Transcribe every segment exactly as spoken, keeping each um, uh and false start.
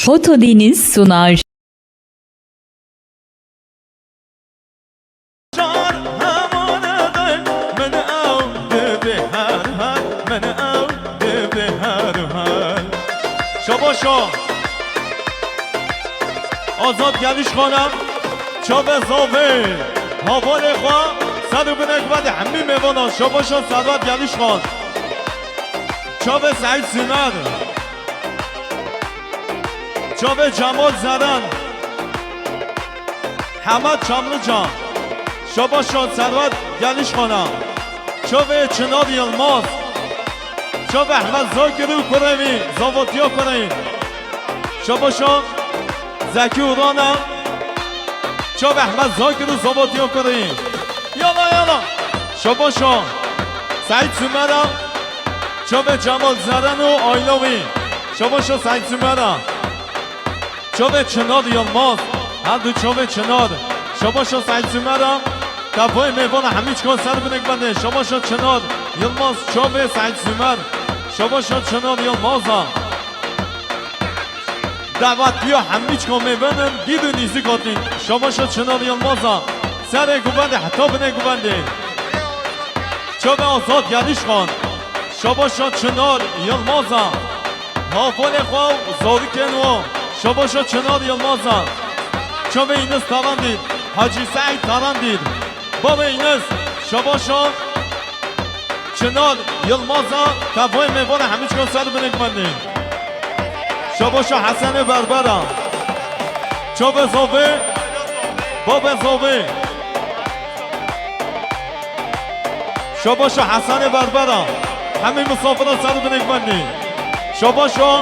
Foto Deniz sunar. Çar hemû didin min ew dibê her her, min ew dibê her her. Şabaşo. Azad Gelîşxana, çavê zavê, havalê xwe, ser û binê guhê hemî mêvanan, şabaşo Serwet Gelîşxan. Çavê Seîd Sûmer. Çavê Cemal Zeren. Hemed Çamlıca. Şabaşo Serwet Gelîşxana. Çavê Çınar Yılmaz. Çavê Ehmed Zakir û kurê wî, zavatiya kurê wî. Şabaşo Zekî Urana. Çavê Ehmed Zakir û zavatiya kurê wî. Yala yala. Şabaşo Seîd Sûmera. Çavê Cemal Zeren û aîla wî. Şabaşo Seîd Sûmera. Çavê Çınar Yılmaz. Her du çavê Çınar. Şabaşo Seîd Sûmera. Tevayê mêvana hemî çikan ser binêk bendê. Şabaşo Çınar Yılmaz, çavê Seîd Sûmer. Şabaşo Çınar Yılmaz a. Davetliya hemî çikan mêvan in, dî du nîzîk hatîn. Şabaşo Çınar Yılmaz a. Serê guvendê heta binê guvendê. Çavê Azad Gelîşxan. Şabaşo Çınar Yılmaz a. Havalê xwe û zarokên wan. Şabaşo Çınar Yılmaz a. Çavê Înis Tarandîr. Hacî Seîd Tarandîr. Bavê Înis. Şabaşo Çınar Yılmaz a. Tevayê mêvana hemî çikan ser binêk bendê. Şabaşo Hesenê Berbera. Çavê zavê. Bavê zavê. Şabaşo Hesenê Berbera. Hemî misafiran ser û binêk bendî. Şabaşo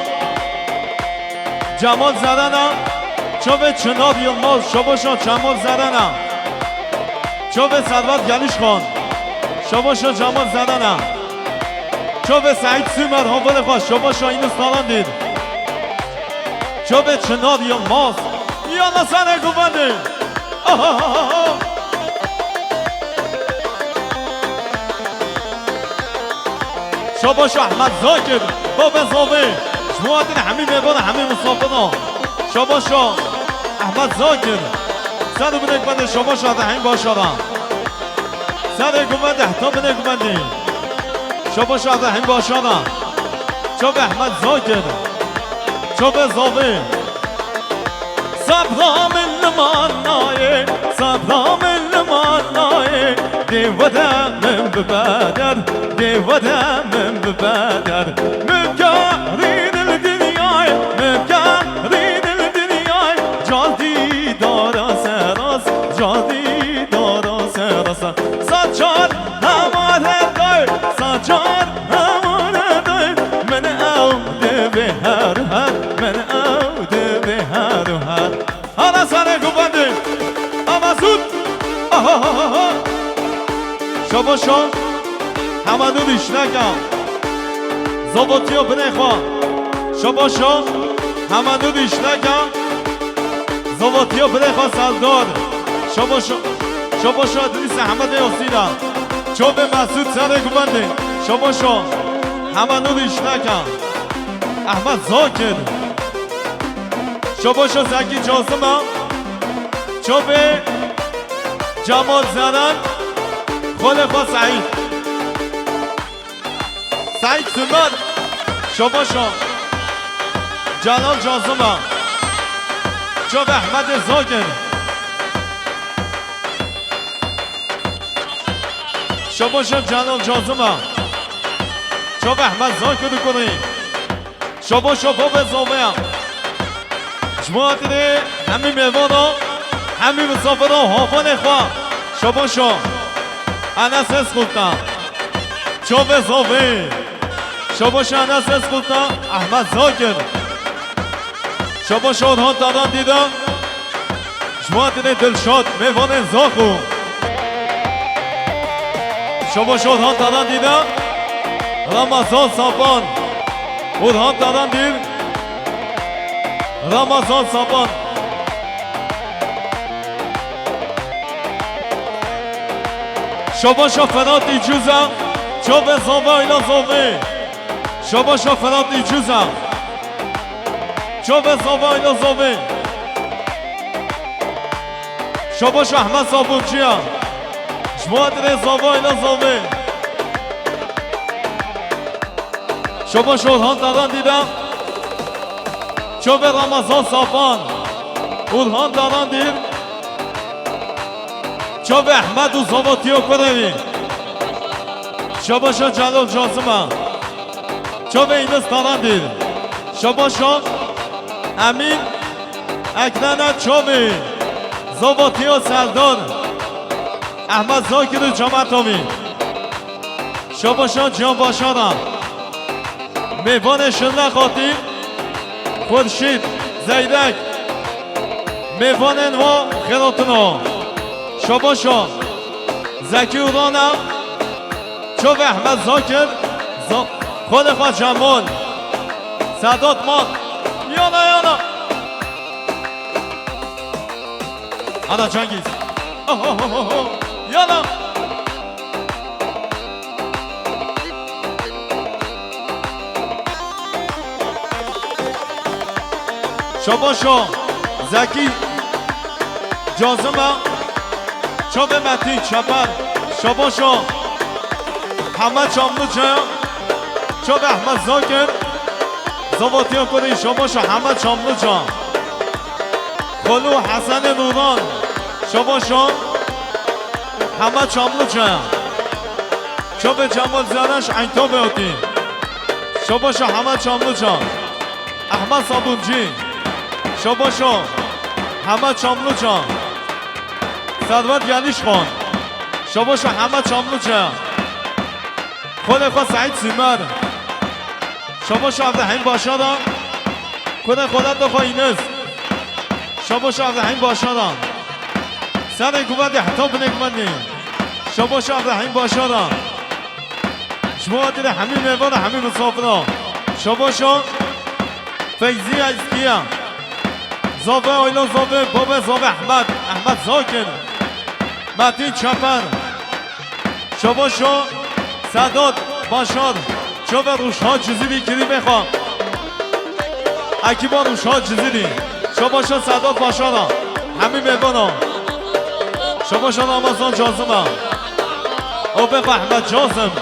Cemal Zerena. Çavê Çınar Yılmaz. Şabaşo Cemal Zerena. Çavê Serwet Gelîşxan. Şabaşo Cemal Zerena. Çavê Seîd Sûmer, havalê xwe. Şabaşo Înis Tarandîr. Çavê Çınar Yılmaz. Yala serê guvendê. Şabaşo Ehmed Zakir, bavê zavê, ji bo hatinê hemî mêvana, hemî misafiran. Şabaşo Ehmed Zakir, ser û binêk bendê, şabaşo Erehîm Başaran. Serê guvendê heta binê guvendê. Şabaşo Erehîm Başaran. Çavê Ehmed Zakir. Çavê zavê. Sebra min li man nayê, sebra min li man nayê. Dê were min bibe der, dê were min bibe der. Min karî dil dinyayê, min karî dil dinyayê. Car dîdara seras, car dîdara serasa. Saçar hemare day, saçar hemare day. Min ew divê her her, min ew divê her her. Hala sane guvendê. Ama zût. Ahahaha. Şabaşo. Hema du dişneka. Zavatiya binê xwe. Şabaşo. Hema du dişneka. Zavatiya binê xwe Serdar. Şabaşo. Şabaşo Edrîs Ehmedê Yasîna. Çavê Mesûd serê guvendê. Şabaşo. Hema du dişneka. Ehmed Zakir. Şabaşo Zekî Cazima. Çavê Cemal Zeren. Xolê xwe Seîd. Seîd Sumer. Şabaşo Celal Cazima. Çavê Ehmedê Zakir. Şabaşo Celal Cazima. Çavê Ehmed Zakir û kurî. Şabaşo bavê zaveya. Ji bo hatinê hemî mêvana, hemî misafira û hafanê xwe. Şabaşo Enes Eskulta. Çavê zavê. Şabaşo Enes Eskulta, Ehmed Zakir. Şabaşo Orhan Taran Dîda. Ji bo hatinê Dilşad, mêvanên Zaxo. Şabaşo Orhan Taran Dîda, Ramazan Sapan. Orhan Taran Dîr, Ramazan Sapan. Şabaşo Ferhat Îcuza, çavê zave, aîla zave. Şabaşo Ferhat Îcuza. Çavê zavayla zavê. Şabaş Ehmed Sabunçiya. Ji bo hatirê zavayla zavê. Şabaş Orhan Tarandî de. Çavê Ramazan Sapan. Orhan Tarandî. Çavê Ehmed û zavatiya kurê wî. Şabaşa Celal Cazima. Çavê Înis Tarandî. Şabaşa Emîn Ekrena çavê zavatiya Serdar Ehmed Zakir û cemata wî. Şabaşa Cihan Başara. Mêvanê Şirnexatî, Xurşîd, Zeyrek. Mêvanên wa xêratina. Şabaşa Zekî û Rana. Çavê Ehmed Zakir. Za-, xolê xwe Cemal. Sedat Mat. Yana yana. Ana Cengiz. Oh, oh, oh, oh, oh. Yana. Şabaşo Zekî Cazime, çavê Metîn Çeper, şabaşo Hemed Çamlıca, çavê Ehmed Zakir, zavatiya kurî, şabaşo Hemed Çamlıca. Xolo Hesenê Nûran, şabaşo Hemed Çamlıca. Çavê Cemal Zeren ji Eyntabê hatî. Şabaşa Hemed Çamlıca. Ehmed Sabunci. Şabaşa Hemed Çamlıca. Servet Gelişxan. Şabaşa Hemed Çamlıca. Xolê xwe Seîd Simer. Şabaşa Ebrahîm Başara. Kurê xoleta xwe Îniz. Şabaşa Ebrahîm Başara. Serê guvendê heta binê guvendê. Şabaşa Ebrahîm Başara. Ji bo hatirê hemî mêvan û hemî misafira. Şabaşa Feyziya Îskiya. Zave Ayla Zave, Babe Zave Ehmed. Ehmed Zakir. Metîn Çeper. Şabaşo Sedat Başar. Çavê Rûşha Cizîrî kirîmê xwe. Ekîba Rûşha Cizîrî. Şabaşo Sedat Başara. Hemî mêvana. Şabaşo Ramazan Cazime. Obê xwe Ehmed Cazim.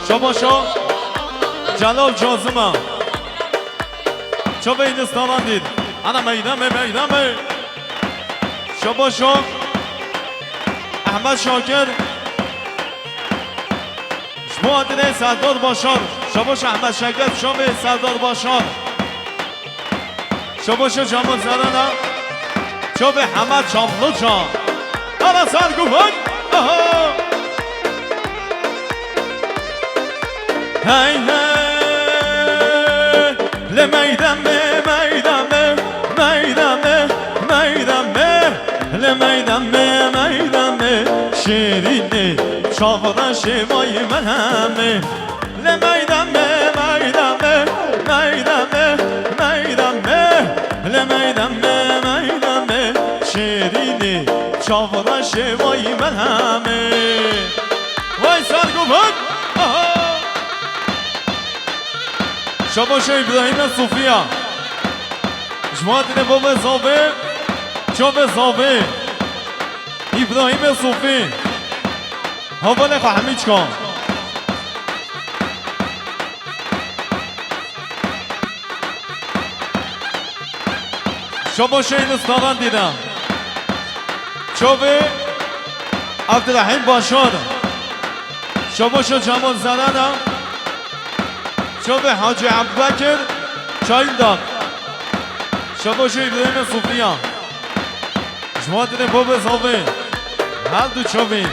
Şabaşo Celal Cazime. Çavê Înis Tarandî. Ana meydame, meydame. Şabaşo Ehmed Şakir. Ji bo hatinê Serdar Başar. Şabaşo Ehmed Şakir, çavê Serdar Başar. Şabaşo Cemal Zerana. Çavê Hemed Çamlıca. Ara ser guvan. Aha. Hey hey, le meydeme, meydeme, meydeme, meydeme, le meydeme, meydeme, şêrînê, çavra şêmayî melhemê. Le meydeme, meydeme, meydeme, meydeme, le meydeme, meydeme, şêrînê, çavra şêmayî melhemê. Vay Serguvan! Aha! Şabaşa Îbrahîmê Sofiya. Ji bo hatinê bavê Zavê, çavê Zavê. Îbrahîmê Sofî. Hevalê xwe hemî çika. Şabaşê Înis Tarandî de. Çavê Abdurehîm Başar. Şabaşa Cemal Zerana. Çavê Hacî Ebubekir Çayîldak. Şabaşa Îbrahîmê Sofiya. Ji bo hatinê bavê Zavê. Her du çavê.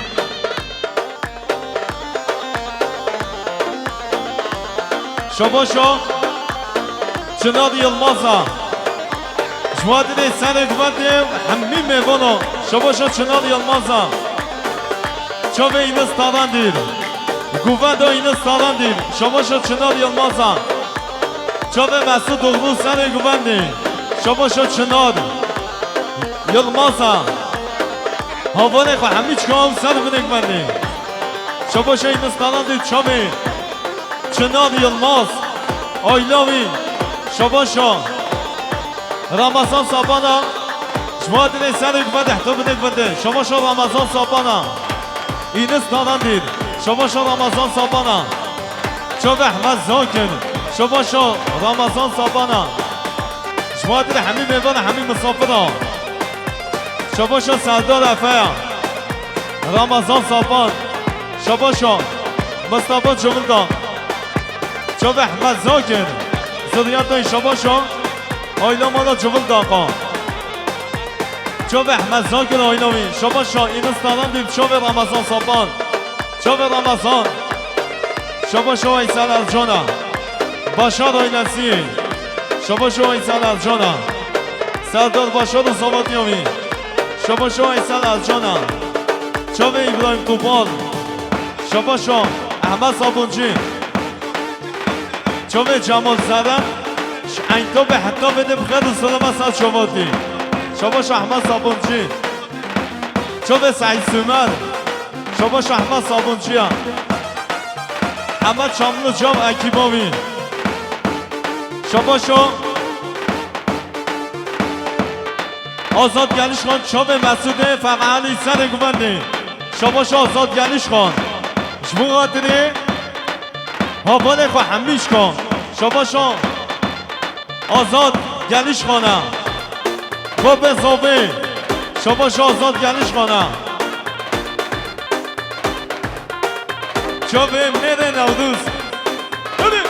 Şabaşa Çinar Yilmaza. Ji bo hatinê serê guvendê hemî mêvana. Şabaşa Çinar Yilmaza. Çavê Înis Tarandî. Guvenda Înis Tarandî. Şabaşa Çinar Yilmaza. Çavê Mesûd Oğlu serê guvendê. Şabaşa Çinar Yilmaza. Havanê xwe hemî çika ew ser binê guvendê. Şabaşa Înis Tarandî çavê Çinar Yilmaz. Ayla wî. Şabaşa. Ramazan Sabana. Ji bo dilê serê guvendê, heta binê guvendê. Şabaşa Ramazan Sabana. Înis Tarandîr. Şabaşa Ramazan Sabana. Çavê Ehmed Zakir. Şabaşa Ramazan Sabana. Ji bo dilê hemî mêvan, hemî misafira. Şabaşa Serdar Efeya. Ramazan Sapan. Şabaşa Mustafa Civildaq. Çavê Ehmed Zakir. Ziriyetên Şabaşa. Aîla mala Civildaqa. Çavê Ehmed Zakir aîla wî. Şabaşa Înis Tarandîr, çavê Ramazan Sapan. Çavê Ramazan. Şabaşa Weysel Ercana. Başar aîlesî. Şabaşa Weysel Ercana. Serdar Başar û zavatiya wî. Şabaşa Weysel Ercana. Çavê Îbrahîm Topal. Şabaşa Ehmed Sabuncî. Çavê Cemal Zeren. Ji Eyntabê heta vê de bi xêr û selama ser çavatî. Şabaşa Ehmed Sabuncî. Çavê Seîd Sumer. Şabaşa Ehmed Sabunciya. Heme Çamlıca û ekîba wî. Şabaşa Azad Gelişxan, çavê Mesûdê Feqelî serê guvendê. Şabaşa Azad Gelişxan. Ji bo xatirê hevalê xwe hemî şika. Şabaşa Azad Gelişxana. Bobê Zovê. Şabaşa Azad Gelişxana. Çavê mêrê Newruz. Hadi.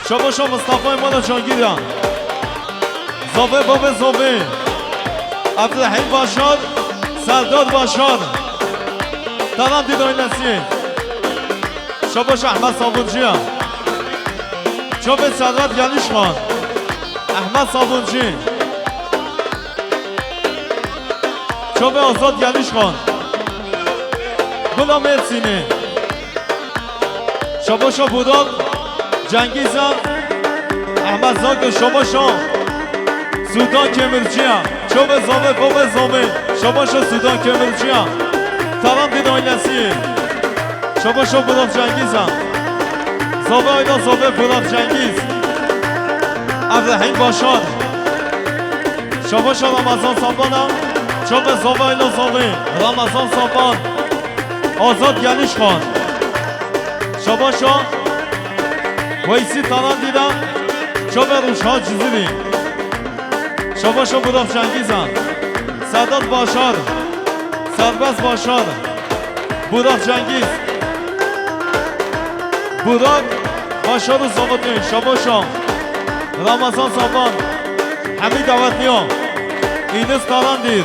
Şabaşa Mistefayê mala Cangîra. Zovê, Bobê Zovê. Ebdulrehîm Başar. Serdar Başar. Tarandîr aîlesî. Şabaşa Ehmed Sabunciya. Çavê Servet Gelişxan. Ehmed Sabuncî. Çavê Azad Gelişxan. Gula Mêrsînê. Şabaşa Budak Cengîza. Ehmed Zagir, şabaşa Sudan Kemirciya. Çavê Zovê, Bobê Zovê. Şabaşa Sudan Kemirciya. Tarandîr aîlesî. Şabaşa Burak Cengîz a. Zovê aîla Zovê Burak Cengîz. Ebrahîm Başar. Şabaşa Ramazan Sapan a. Çavê Zovê aîla Zovê. Ramazan Sapan. Azad Gelişxan. Şabaşa Weysî Tarandîr a. Çavê Rûşa Cizirî. Şabaşa Burak Cengîz a. Sedat Başar. Serbest Başar. Burak Cengiz. Burak Başar û Zavutî. Şabaşa. Ramazan Saban. Hemî davetliya. Înis Tarandîr.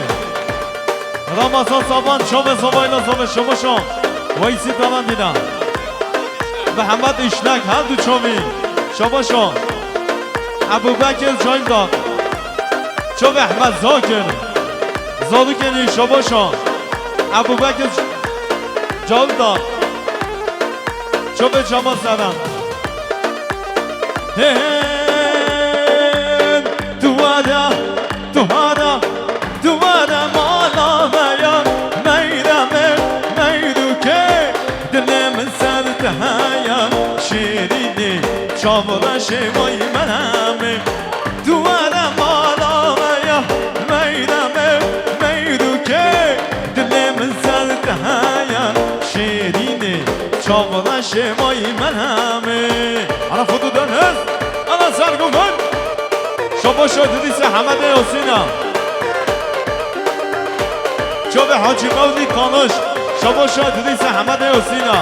Ramazan Saban. Çavê Zovê aîla Zovê. Şabaşa. Weysî Tarandîr a. Mihemed Îşlek. Her du çavî. Şabaşa. Ebûbekir Cayimdar. Çavê Ehmed Zakir. Zarokên wî. Şabaşa. Ebûbekir Cayimdar. Çavê Cemal Zeren. Hên, tu were, tu hara, tu were mala me ya, meyremê, meyrûkê, dilê min ser te heya, şêrînê, çavreşê way meremê. Tu were mala me ya, meyremê, meyrûkê, dilê min ser te heya, şêrînê, çavreşê way meremê. Ana foto dön hız, ana sergo bin. Şabaşa Didîse Hemedê Yasîna. Çavê Hacî Mewlî Tanış. Şabaşa Didîse Hemedê Yasîna.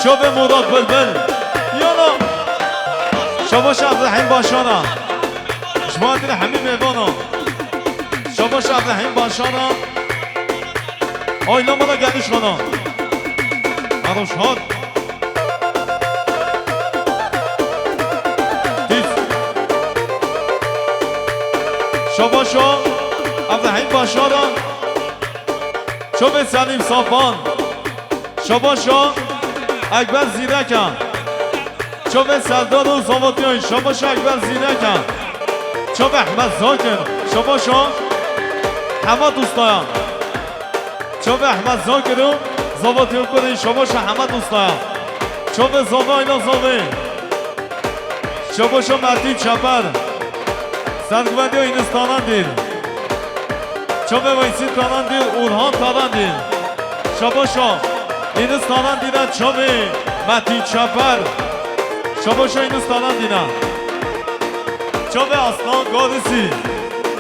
Çavê Murat Bilbil. Yana. Şabaşa Ebrahîm Başana. Ji bo hemî mêvana. Şabaşa Ebrahîm Başana. Aîla me de Gelişxana. Eroşhan. Tîz. Şabaşa Ebrahîm Başara. Çavê Selîm Sapan. Şabaşa Ekber Zîreka. Çavê Serdar û Zavatiyan. Şabaşa Ekber Zîreka. Çavê Ehmed Zakir. Şabaşa Hemed Ustaya. Çavê Ehmed Zakir û Zavatiyan Kurê. Şabaşa Hemed Ustaya. Çavê Zava Ayna Zavê. Şabaşa Mertîn Çeper. Sergivendî Înis Talandîr. Çavê Weysî Talandîr, Orhan Talandîr. Şabaşa Înis Talandîr e, çavê Metîn Çeper. Şabaşa Înis Talandîr e. Çavê Aslan Garisî.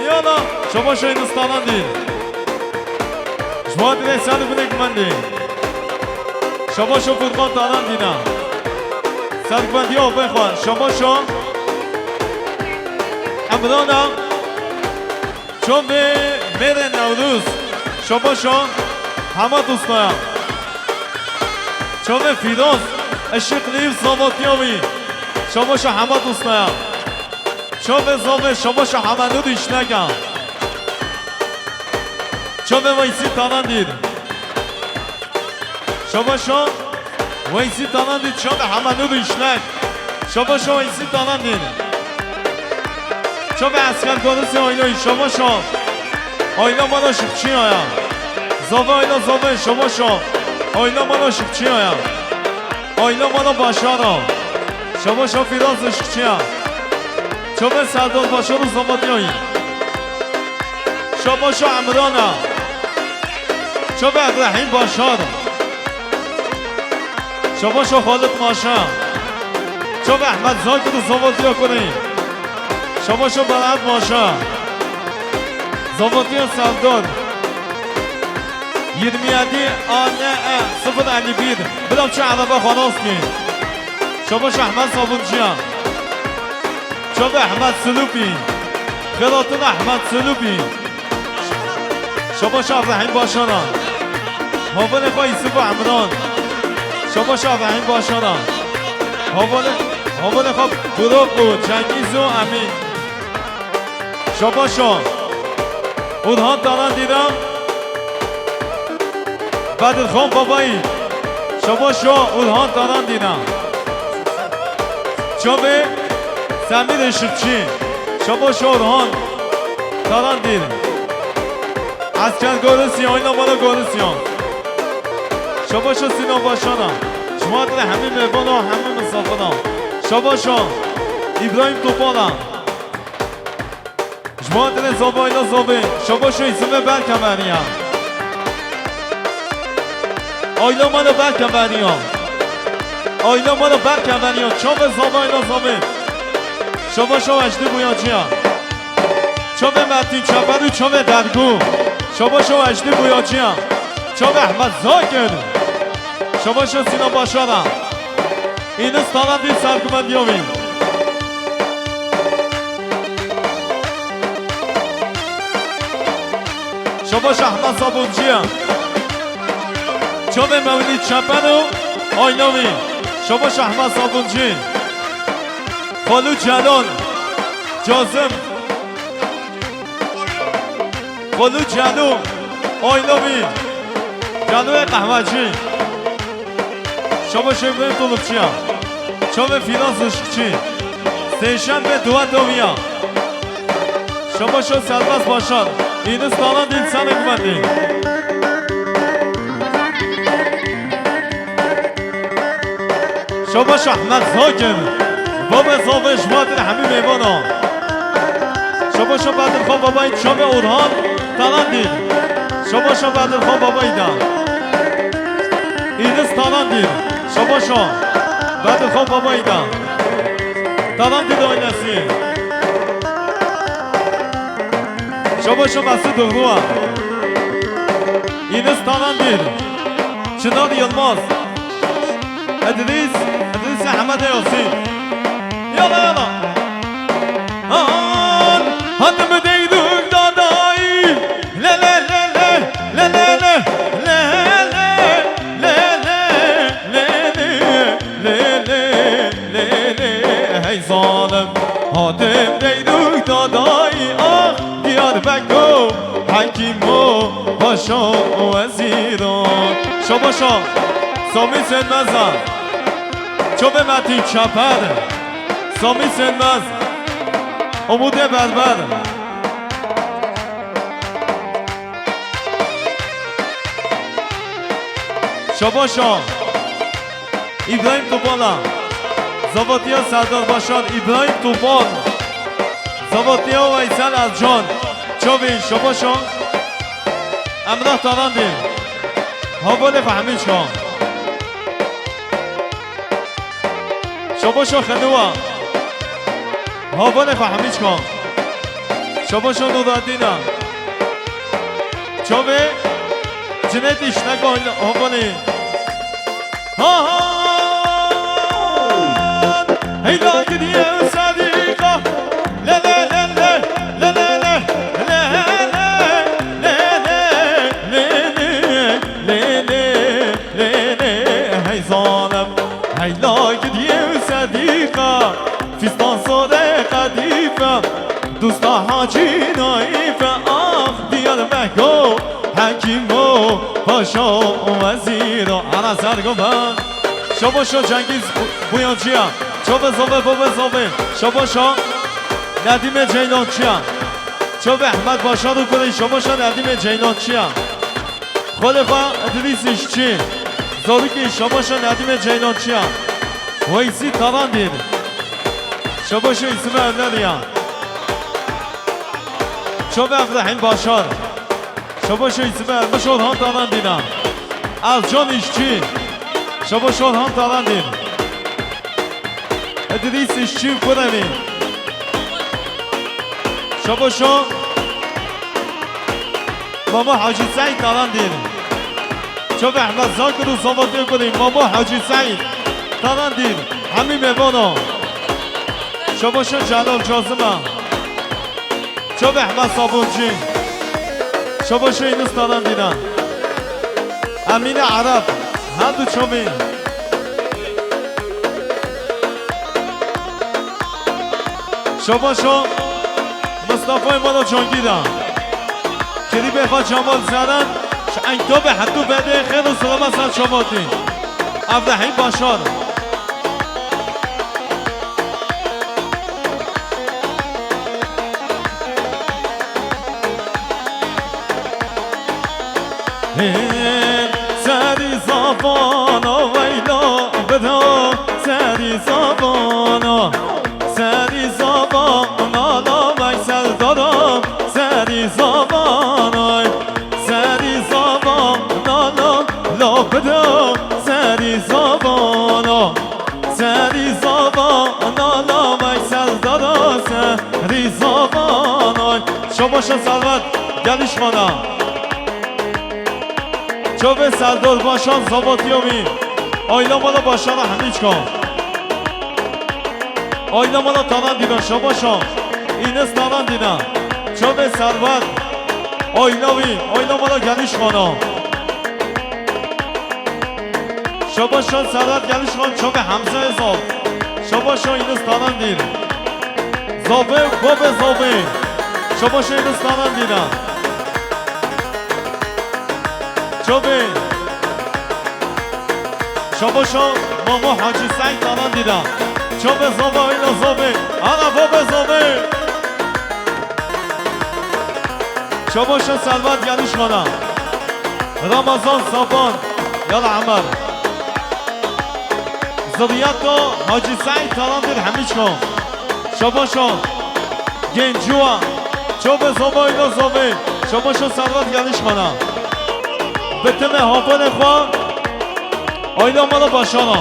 Yana, şabaşa Înis Talandîr. Ji wan dirê ser û binêk mendê. Şabaşo Furkan Talandîna. Serbendiya bê xwe. Şabaşo Emrana. Çavê Mêrê Newruz. Şabaşo Hemed Ustaya. Çavê Fîroz Işıklı Zavotyavi. Şabaşo Hemed Ustaya. Çavê Zavê, şabaşo Hemed Nuri Işneka. Çavê Weysî Talandîr. Şabaşo Weysî Talandîr, çavê Hemed Nuri Işnek. Şabaşo Weysî Talandîr. Çavê Esker Garisî Ayloyî, şabaşo. Ayla mala Şıkçıya ya. Zavê Ayla Zavê, şabaşo. Ayla mala Şıkçıya ya. Ayla mala Başara. Şabaşo Fîroz Işıkçıya. Çavê Serdar Başar û Zavotyayi. Şabaşo Emrana. Çavê Ebrahîm Başar. Şabaşo Xalid Maşa. Çavê Ehmed Zakir û Zavotya Kurî. Şabaşo Berat Maşa. Zavotya Serdar. Yirmi yedi A N E sıfır elli bir. Bila çi erebe xwe nas kî. Şabaşo Ehmed Sabunciya. Çavê Ehmed Sulupî. Xêratina Ehmed Sulupî. Şabaşo Ebrahîm Başana. Havalê xwe Yusuf û Emran. Şabaşo Ebrahîm Başana. Havalê, havalê xwe Burak û Cengiz û Emîn. Şabaşo Orhan Talandîna. Bedirxan Babayî. Şabaşo Orhan Talandîna. Çavê Semîr Işıkçı. Şabaşo Orhan Talandîn. Esker Gorisiyan, Ayna Mala Gorisiyan. Şabaşo Sinan Başana. Ji wan re hemî mêvana, hemî misafira. Şabaşo Îbrahîm Topala. Ji wan re Zavê Ayla Zavê. Şabaşo Îzmê Berkemeriya. Ayla Mala Berkemeriya. Ayla Mala Berkemeriya. Çavê Zavê Ayla Zavê. Şabaşo Ecdî Boyacıya. Çavê Metîn Çeper û çavê Dergû. Şabaşo Ecdî Boyacıya. Çavê Ehmed Zakir. Şabaşo Sinan Başara. Înis Talandî serguvendiya wî. Şabaş Ehmed Sabunciya. Çavê Mewlîd Çepen û Ayna wî. Şabaş Ehmed Sabunci. Xalû Celal. Cazim. Xalû Celû, Ayna wî, Celûyê Qehwecî, Şabaşê Vê Tulupçiya, Çavê Fîraz Işıkçı, Sêşembê Dueta wî ya, Şabaşo Serbest Başar, Înis Talandî li Senê Guvendî. Şabaş Ehmed Zakir. Bavê Zavê ji wan re hemî mêvana. Şabaşo Bedirxan Babayî Çavê Orhan Talandî. Şabaşo Bedirxan Babayî da. Înis Talandî. Şabaşo Bedirxan Babayî da. Talandî ailesi. Şabaşo Mesut Oğluwa. Înis Talandî. Çınar Yılmaz. Edris, Edris Ehmed Yasin. Yala, yala. Han, hatim deyduk dadayî. Le, le, le, le, le, le, le, le, le, le, le, le, le, le, le, le, le, hey zalim. Hatim deyduk dadayî, ah, Diyarbekir. Hekîmo, paşa û wezîran. Şabaşa Samî Sönmez a. Çavê Metîn Çeper. Samî Sönmez. Umudê Berber. Şabaşa. Îbrahîm Topal a. Zavatiya Serdar Başar, Îbrahîm Topal. Tavatiya Weysel Ercan. Çavê Şabaşa. Emrah Tarandê. Havalê xwe Hemîçka. Şabaşa Xeniwa. Havalê xwe Hemîçka. Şabaşa Nûradîna. Çavê Cinêtî Şneka Havalê. Ha ha. Heyla gidiye Sedîqa. Le le le le. Le le le. Le le le. Le le le. Le le le. Hey zalim. Heyla gidiye Sedîqa. Fîstan sore qedîfe. Dusta Hacî Naîfe. Ah Diyarbekir. Hekîmo, paşa û wezîro. Ana sergo ben. Şabaşa Cengiz Bu-, Buyancıya. Çavê zovê, bovê zovê. Şabaşa Nedîmê Ceylançıya. Çavê Ehmed Başar û Kurê. Şabaşa Nedîmê Ceylançıya. Xolê xwe Idrîs İşçi. Zorikî. Şabaşa Nedîmê Ceylançıya. Weysî Tarandîn. Şabaşa Îsmê Evleriya. Çavê Evrehîm Başar. Şabaşo Îsmaîl, Şabaşo Orhan Tarandîna. Ercan İşçi. Şabaşo Orhan Tarandîn. İdrîs İşçi Kuremî. Şabaşo Mamo Hacî Seîd Tarandîn. Çavê Ehmed Zakir û Savatê Kurî. Mamo Hacî Seîd Tarandîn. Hemî mêvano. Şabaşo Celal Cazima. Çavê Ehmed Sabunçî. Şabaşo Yunus Tarandîna. Emîne Ereb. Her du çavê. Şabaşo Mustafayê Mala Cangîra. Kirîbê xwe Cemal Zeren. Ji Eyntabê hetû vedê xêr û silama ser çavatî. Evrehîm Başar. Hê, serî zavana weyla bida, serî zavana, serî zavana la Veysel dada, serî zavana, serî zavana la, la bida, serî zavana. Serî zavana la Veysel dada serî zavanay. Şabaşa Servet Gelişxana. Çavê Serdar Başar Zavatiyovî. Ayla mala Başara Hemîçka. Ayla mala Tarandîna Şabaşa. Înis Tarandîna. Çavê Servet. Ayla wî. Ayla mala Gelişxana. Şabaşa Serhat Gelişxan, çavê Hemzeyê Zaf. Şabaşa Yunus Tarandîn. Zafê, bavê Zafê. Şabaşa Yunus Tarandîna. Çavê. Şabaşa Mamo Hacî Seîd Tarandîna. Çavê Zafê, Ayla Zafê. Ana bavê Zafê. Şabaşa Serhat Gelişxana. Ramazan Saban, Yala Emer. Ziriyeta Hacî Seîd Talandir Hemîçka. Şabaşa Gencua. Çavê Zava Ayla Zavê. Şabaşa Serhat Gelişxana. Bitime havalê xwe. Ayla mala Başara.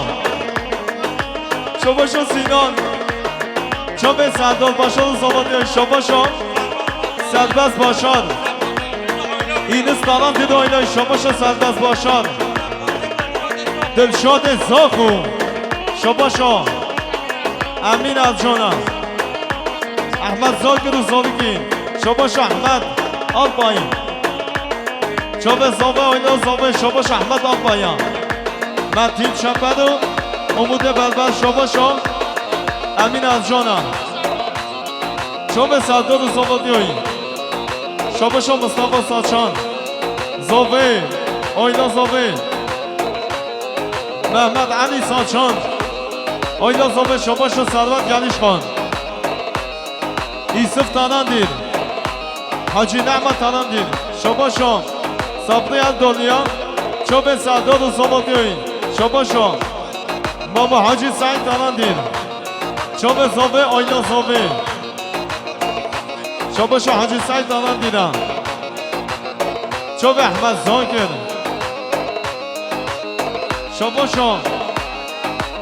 Şabaşa Sînan. Çavê Serdar Başar û Zavatê. Şabaşa Serbest Başar. Înis Talan Dido ile Şabaşa Serbest Başar. Dilşadê Zaxo. Şabaşa Emîn Ercana. Ehmed Zakir û Zarikî. Şabaşa Ehmed Albayî. Çavê Zave Ayla Zave, Şabaşa Ehmed Albayî. Metîn Çeper û Umudê Berber, Şabaşa Emîn Ercana. Çavê Serdar û Zavadiyayî. Şabaşa Mustafa Saçan. Zave, Ayla Zave. Mehmet Elî Saçan. Ayla Zave, Şabaşa Servet Gelişxan. Îsif Tanandîr. Hacî Nehmet Tanandîr. Şabaşa Sabrî Eldoliya. Çavê Serdar û Zavadiyayî. Şabaşa Mamo Hacî Seîd Tanandîr. Çavê Zave Ayla Zave. Şabaşa Hacî Seîd Alandîna. Çavê Ehmed Zakir. Şabaşa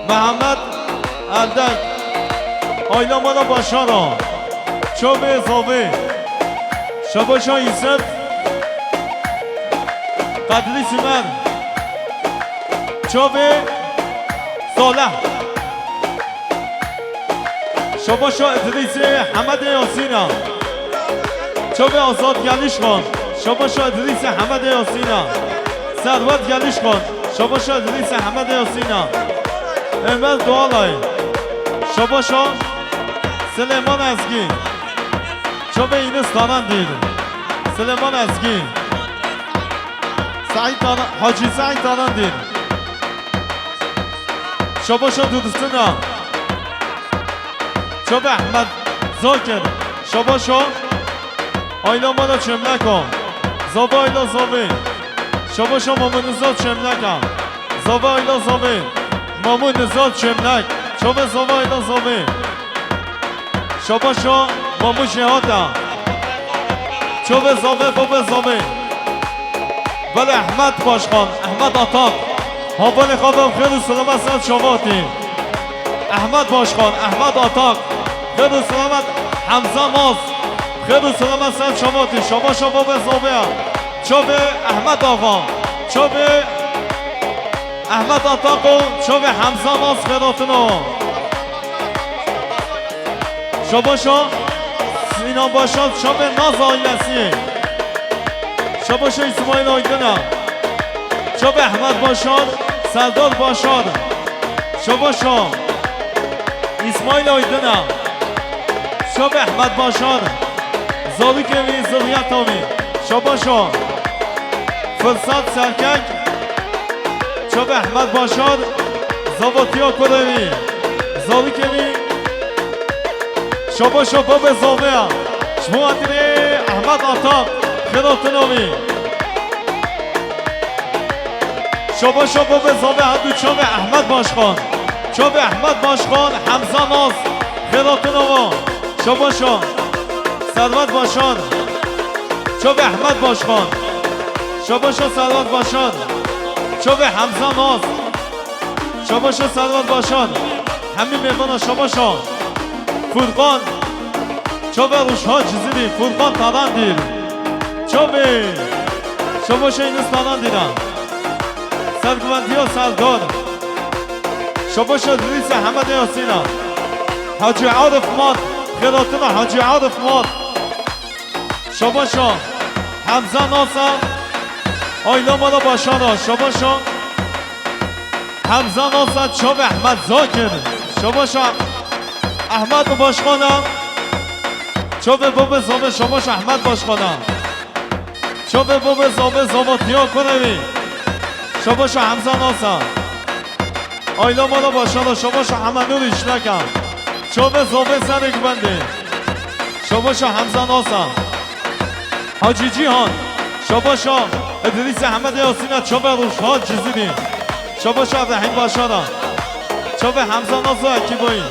Mehmet Eldek. Ayla Mala Başara. Çavê Zavê. Şabaşa Yusuf. Qedrî Simer. Çavê Salih. Şabaşa Idrîsê Hemedê Yasîna. Çavê Azad Gelîşxan. Şabaşa Idrîsê Hemedê Yasîna. Serwet Gelîşxan. Şabaşa Idrîsê Hemedê Yasîna. Emel Doğalay. Şabaşa Silêman Ezgî. Çavê Înis Tarandîr. Silêman Ezgî. Seîd Tara-, Hacî Seîd Tarandîr. Şabaşa Dudistina. Çavê Ehmed Zakir. Şabaşa Ayla Mala Çemleka. Zava Ayla Zavê. Şabaşa Mamû Nizar Çemleka. Zava Ayla Zavê. Mamû Nizar Çemlek. Çavê Zava Ayla Zavê. Şabaşa Mamû Jêhata. Çavê Zavê, bavê Zavê. Belê Ehmed Başkan, Ehmed Atak. Havalê xwe ve xêr û selamet ser çavatî. Ehmed Başkan, Ehmed Atak. Xêr û selamet Hemza Naz. Xêr û selamet ser çavatî. Şabaşa bavê Zavê. Çavê Ehmed Axa. Çavê Ehmed Atak û çavê Hemza Naz xêratina. Şabaşa Sinan Başar, çavê Naz ailesî. Şabaşa Îsmaîl Aydina. Çavê Ehmed Başar, Serdar Başar. Şabaşa Îsmaîl Aydina. Çavê Ehmed Başar. Zarokê wî, ziriyeta wî. Şabaşa Firsat Serkek. Çavê Ehmed Başar, zavatiya kurê wî, zarokê wî. Şabaşa bavê Zavê ya. Ji bo xatirê Ehmed Atak, xêratina wî. Şabaşa bavê Zavê, her du çavê Ehmed Başkan. Çavê Ehmed Başkan, Hemza Naz, xêratina wan. Şabaşa Serwet Başar. Çavê Ehmed Başkan. Şabaşa Serwet Başar. Çavê Hemza Naz. Şabaşa Serwet Başar. Hemî mêvana şabaşa. Furkan. Çavê Ruşha Cizîrî. Furkan Tarandîr. Çavê. Şabaşa Înis Tarandîra. Serguvendiya Serdar. Şabaşa Idrîsê Hemedê Yasîna. Hacî Arif Mat. Xêratina Hacî Arif Mat. Şabaşa Hemza Nasa. Ayla Mala Başara. Şabaşa Hemza Nasa, çavê Ehmed Zakir. Şabaşa Ehmed Başkana. Çavê bavê Zavê, şabaşa Ehmed Başkana. Çavê bavê Zavê, zavatiya kurê wî. Şabaşa Hemza Nasa. Ayla Mala Başara, şabaşa Hemenûrî Şleka. Çavê Zavê Serê Guvendê. Şabaşa Hemza Nasa. Hacî Cîhan. Şabaşa Idrîsê Hemedê Yasîna, çavê Ruşha Cizîrî. Şabaşa Ebrahîm Başara. Çavê Hemza Nasa Ekîbayî.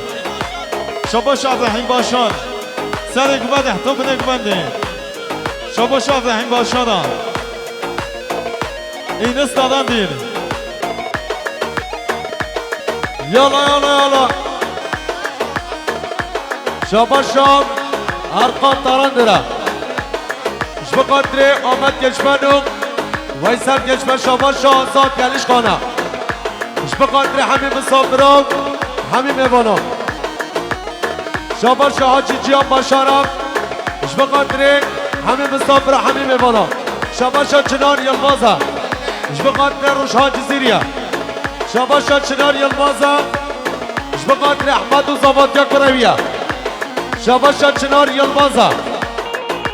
Şabaşa Ebrahîm Başar. Serê Guvendê, heta binê Guvendê. Şabaşa Ebrahîm Başara. Înis Tarandîr. Yala, yala, yala. Şabaşa Erkan Tarandira. Ji bo xatirê Ahmet Geçmen û Veysel Geçmen, şabaşa Azad Gelişxana. Ji bo xatirê hemî misafiran, hemî mêvanan. Şabaşa Hacî Cihan Başara. Ji bo xatirê hemî misafira, hemî mêvana. Şabaşa Çinar Yilmaza. Ji bo xatirê Ruşhan Cizîriya. Şabaşa Çinar Yilmaza. Ji bo xatirê Ehmed û zavatiya kurê wî ya. Şabaşa Çinar Yilmaza.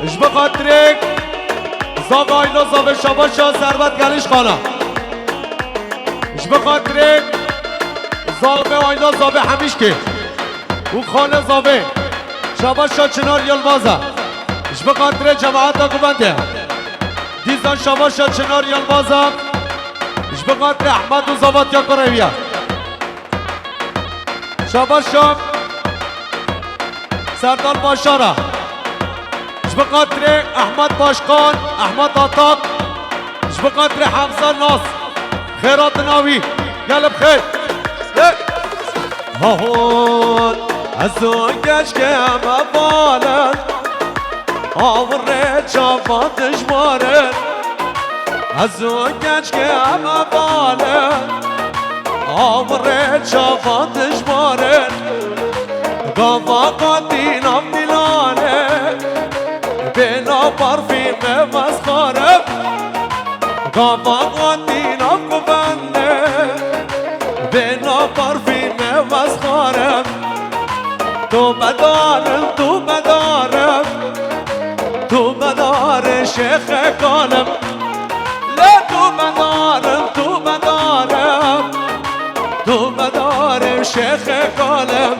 Ji bo xatirê Zavê Ayla Zavê, şabaşa Serwet Gelişxana. Ji bo xatirê Zavê Ayla Zavê Hemîşkê. û Xalê Zavê, şabaşa Çinar Yilmaza. Ji bo xatirê cemaeta Guvendê. Dîsa şabaşa Çinar Yilmaza. Ji bo xatirê Ehmed û zavatiya kurê wî ya. Şabaşa Serdar Başara. Ji bo xatirê Ehmed Başkan, Ehmed Atak, ji bo xatirê Hemza Nas, xêratina wî, gelê bi xêr. Hey! Hahon, ez û keçikê me balin, awirê çava dijwar in. Ez û keçikê me balin, awirê çava dijwar in. Gava qatî nav dîlan e, bêhna parfîmê vexwarim. Gava qatî nav kuvende, bêhna parfîmê vexwarim. Tu bedar in, tu bedar in, tu bedar in şêxê kalim. Lê tu bedar in, tu bedar in, tu bedar in şêxê kalim.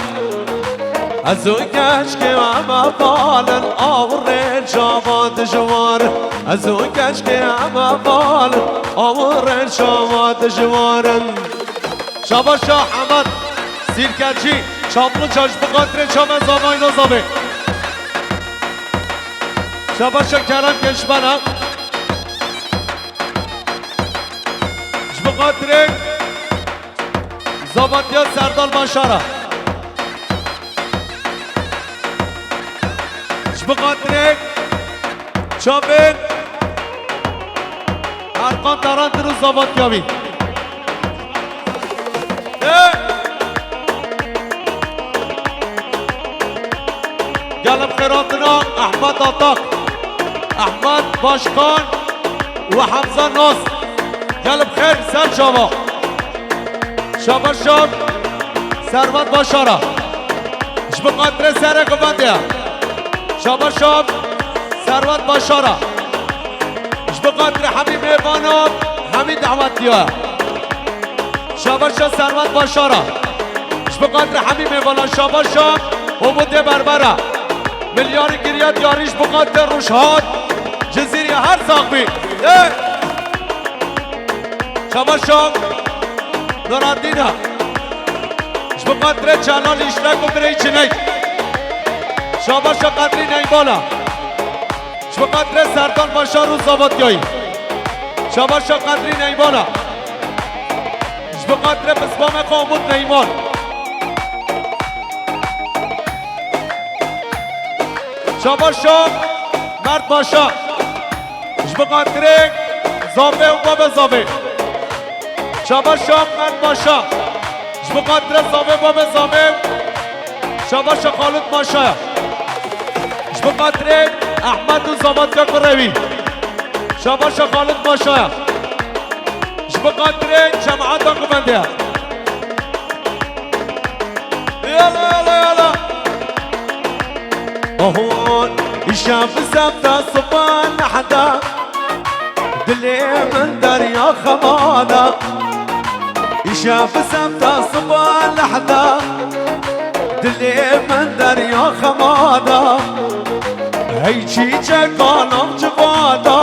Ez û keçikê me balin, awirê çava dijwar in. Ez û keçikê me balin, awirê çava dijwar in. Şabaş Şah Ehmed Sîrkecî, Çamlıca, ji bo xatirê çavên zavayî da zavê. Şabaş Şah Kerem Keşbena. Ji bo xatirê zavatiya Serdal Başara. Ji bo xatirê çavên Erkan Tarantir û zavatiya wî. Ê! Gelê bi xêr hatina Ehmed Atak, Ehmed Başkan û Hemza Nas. Gelê bi xêr ser çava. Şabaş Şam, Servet Başara. Ji bo xatirê serê qivendê ye. Şabaş Şam, Servet Başara. Ji bo xatirê hemî mêvanan, hemî dawetiya. Şabaş Şam, Servet Başara. Ji bo xatirê hemî mêvanan, Şabaş Şam, Umutê Berbera. Milyarî giriya diyarî ji bo xatirê Rojhilat, Cizîrê, her sax bî. Ê! Şabaş Şam, Nuradîna. Ji bo xatirê Celal Îşrek û birê Çiney. Şabaş Şam Qedrî Neymala. Ji bo xatirê Serdal Başar û Zavatyayî. Şabaş Şam Qedrî Neymala. Ji bo xatirê pisbamê xwe Umut Neyman. Şabaş Şam Mert Başar. Ji bo xatirê zavê û babê zavê. Şabaş Şam Mert Paşa. Ji bo xatirê zavê babê zavê. Şabaş Şam Xalid Paşa. Ji bo xatirê Ehmed û zavatiya kurê wî. Şabaş Şam Xalid Paşa. Ji bo xatirê cemaeta ku bende. Yala, yala, yala. Oho, îşev sebta siba nehda, dilê min derya xema da. Îşev sebta siba nehda, dilê min derya xema da. Hey çîçeka nav civa da,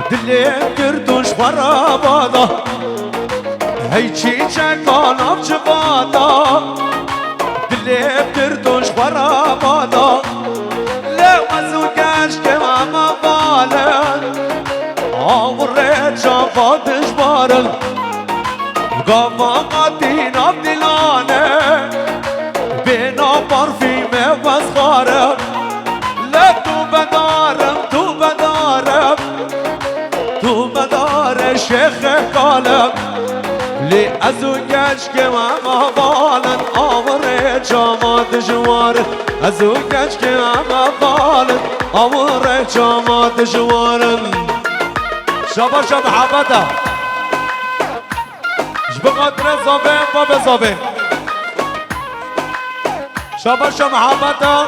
dilê min girtû ji xwe re va da. Hey çîçeka nav civa da, dilê min girtû ji xwe re va da. Lê ez û keçikê me balin, awirê çava dijwar in. Gava qatî nav dîlan e, bêhna parfîmê vexwarim. Lê tu bedar in, tu bedar in. Tu bedar e şêxê kalim. Lê ez û keçikê me balin, awirê çava dijwar in. Ez û keçikê me balin, awirê çava dijwar in. Şabaş Şam Mihebeta. Ji bo xatirê zavê, babê zavê. Şabaş Şam Mihebeta.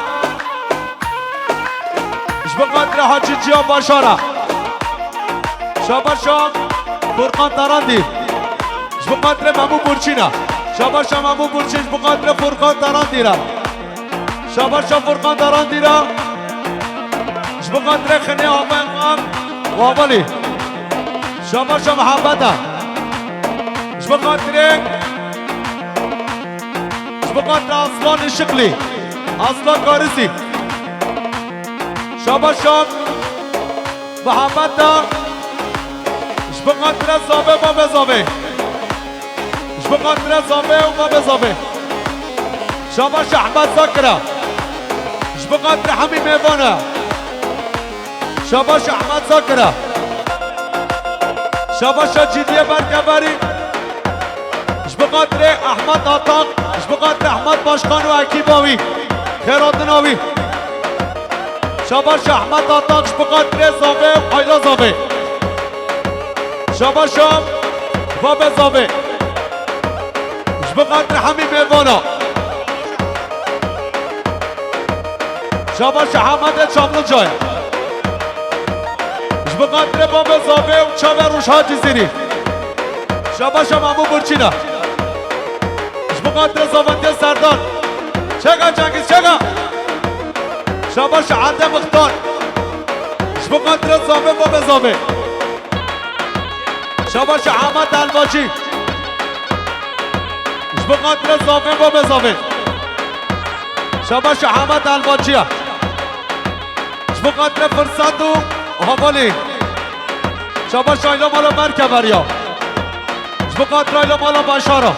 Ji bo xatirê Hacî Ciya Başara. Şabaş Şam Furkan Tarandî. Ji bo xatirê Memû Burçîna. Şabaş Şam Memû Burçî, ji bo xatirê Furkan Tarandî re. Şabaş Şam Furkan Tarandî re. Ji bo xatirê Xinê Amen Mam Wavalî. Şabaş Şam Mihebeta. Ji bo xatirê Ji bo xatirê Aslan Işıklı, Aslan Karizî. Şabaşan Mihemeda. Ji bo xatirê Zavê, Bavê Zavê. Ji bo xatirê Zavê û Bavê Zavê. Şabaş Ehmed Zakira. Ji bo xatirê hemî mêvana. Şabaş Ehmed Zakira. Şabaş Cîdiyê Berkeverî. Ji bo xatirê Ehmed Atak, ji bo xatirê Ehmed Başkan û ekîba wî, xêratina wî. Şabaş Ehmed Atak, ji bo xatirê Zavê û Qayla Zavê. Şabaş Bavê Zavê. Ji bo xatirê hemî mêvana. Şabaş Ehmedê Çamlıcayê. Ji bo xatirê Bavê Zavê û çavê Rojha Cizîrî. Şabaş Memo Burçîna. Ji bo xatirê Zavendiyê Serdar. Çeka Cengiz, çeka. Şabaş Ede Mixtar. Ji bo xatirê Zavê, Bavê Zavê. Şabaş Ehmed Elbacî. Ji bo xatirê Zavê, Bavê Zavê. Şabaş Ehmed Elbacî ya. Ji bo xatirê Firsat û Havalî. Şabaş Ayla Mala Berkeveriya. Ji bo xatirê Ayla Mala Başara.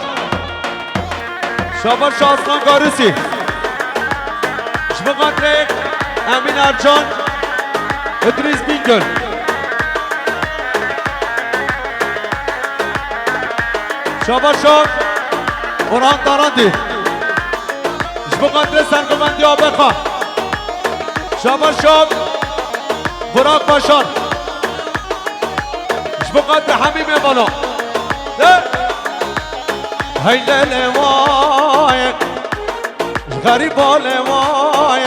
Şabaş Aslan Garisi. Ji bo xatirê Emîn Ercan, Idris Bingöl. Şabaş Orhan Tarandi. Ji bo xatirê Sergovendiya Abexa. Şabaş Burak Başar. Ji bo xatirê hemî mêvana. De. Hey lê lê vay. Ji xerîba lê vay.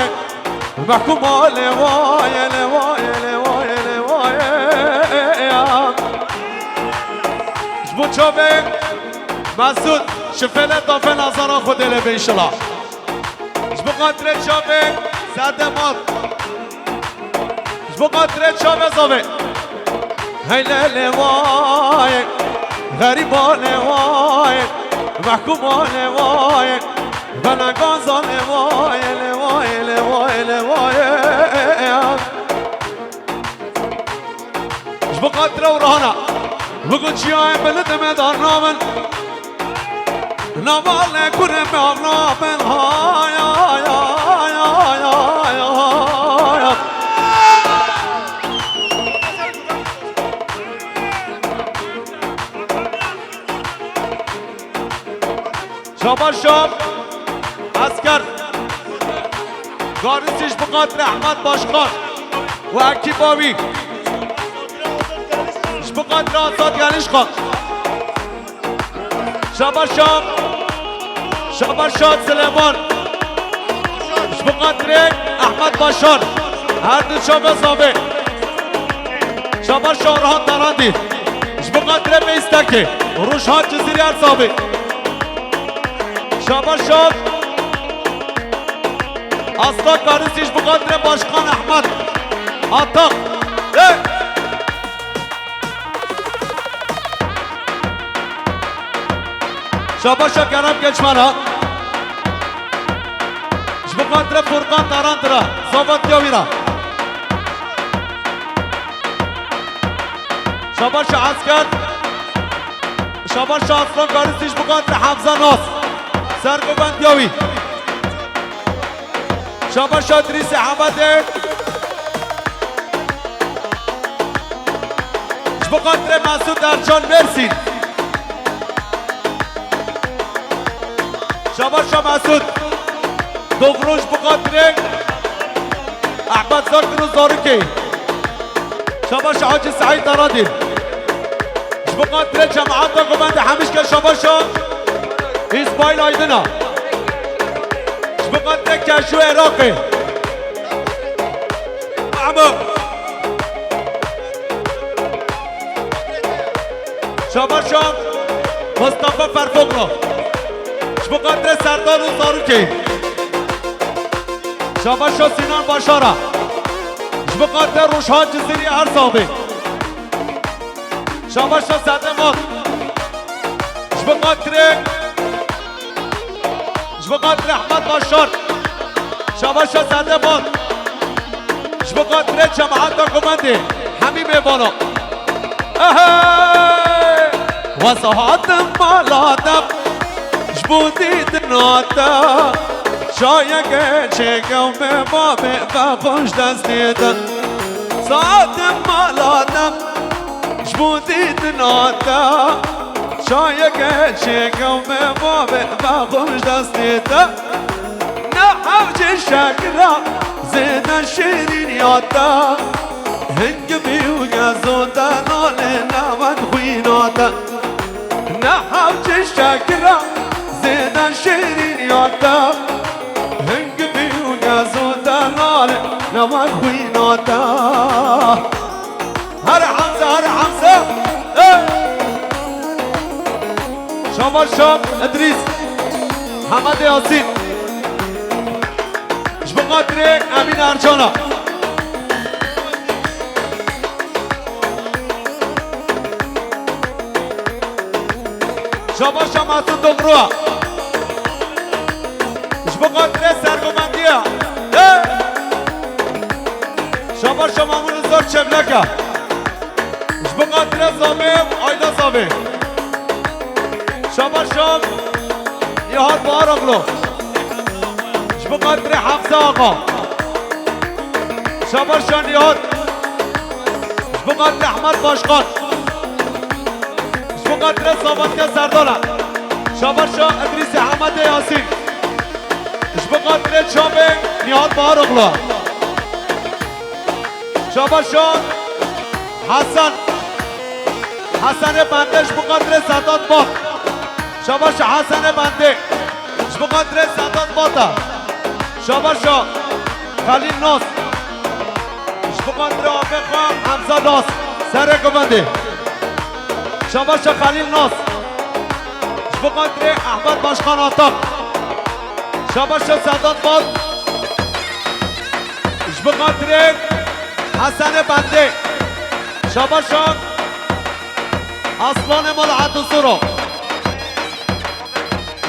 Mehkûma lê vay, lê vay, lê vay, lê vay. Ji bo çavê Mesûd, şifê lê dafê nazara Xwedê lê be înşela. Ji bo xatirê çavê Serdê Mat. Ji bo xatirê çavê Zavê. Hey lê lê vay, xerîba lê vay, mehkûma lê vay, belenganza lê vay, lê vay, lê vay, lê vay. Ji bo xatirê Orhana, bigo çiyayên bilind me dar nabin. Navale kurê me axna ben, hay, hay, hay. Şabaş Şam, Esker. Garisî ji bo xatirê Ehmed Başkan û ekîba wî. Ji bo xatirê Azad Gelişkan. Şabaş Şam. Şabaş Şad Silêman. Ji bo xatirê Ehmed Başar. Her du çavê Zavê. Şabaş Orhan Tarandî. Ji bo xatirê Meystekê. Rojha Cizîrî her Zavê. Şabaş Şad. Aslan Karisî ji bo xatirê Başkan Ehmed. Atak. Hey! Şabaşa Kerem Geçmana. Ji bo xatirê Furkan Tarandira, Zavatya wî ra. Şabaşa Esker. Şabaşa Aslan Garisî ji bo xatirê Hemza Nas. Sergovendiya wî. Şabaşa Dirîsê Hemedê. Ji bo xatirê Mesûd Ercan Mêrsîn. Şabaşa Mesûd. Dogro ji bo xatirê Ehmed Zakir û Zarikê. Şabaşa Hacî Seîd Aradîl. Ji bo xatirê cemaeta ku bende hemişke şabaşa Îsmaîl Aydina. Ji bo xatirê keşû Iraqê. Emo. Şabaşa Mustafa Ferfoklo. Ji bo xatirê Serdar û Zarokê. Şabaşa Sinan Başara. Ji bo xatirê Rojhan Cizîrî her sax bê. Şabaşa Serdar Mat. Ji bo xatirê Ji bo xatirê Ehmed Başar. Şabaşa Sade Mat. Ji bo xatirê cemaeta gumendê hemî mêvana. Ehe! Wez hatim mala te, ji bo dîtina te, çayeke çêke û me bavê vexwe ji destê te. Saetim mala te, ji bo dîtina te, çayeke çêke û me bavê vexwe ji destê te. Ne hewce şekira zêde şêrîniya te. Hingivî û gezo te nalê ne wek xwîna te. Ne hewce şekira zêde şêrîniya te. Hingivî û gezo te nalê ne wek xwîna te. Here Hemze, here Hemze. Hey! Şaban Şam, Idrîs, Hemedê Yasîn. Ji bo xatirê Emîn Ercana. Şaban Şam, Mesûd Dogruwa. Ji bo xatirê sergomendiya. Hey! Şaban Şam, Amûn Zor Çevleka. Ji bo xatirê Zavê, Ayla Zavê. Şaban Şam, Nihal Baharoglu. Ji bo xatirê Hemze Axa. Şaban Şam Nihal. Ji bo xatirê Ehmed Başkan. Ji bo xatirê Zavatiya Serdana. Şaban Şam Idrîsê Hemedê Yasîn. Ji bo xatirê Çavê Nihal Baharoglu. Şabaşo Hesen. Hesenê Bendê ji bo xatirê Sedat Bat. Şabaşo Hesenê Bendê ji bo xatirê Sedat Bata. Şabaşo Xelîl Nas. Ji bo xatirê apê xwe Hemza Nas. Serê guvendê. Şabaşo Xelîl Nas. Ji bo xatirê Ehmed Başkan Atak. Şabaşo Sedat Bat. Ji bo xatirê Hesenê Bendê. Şabaşo Aslanê Mala Edûsûro.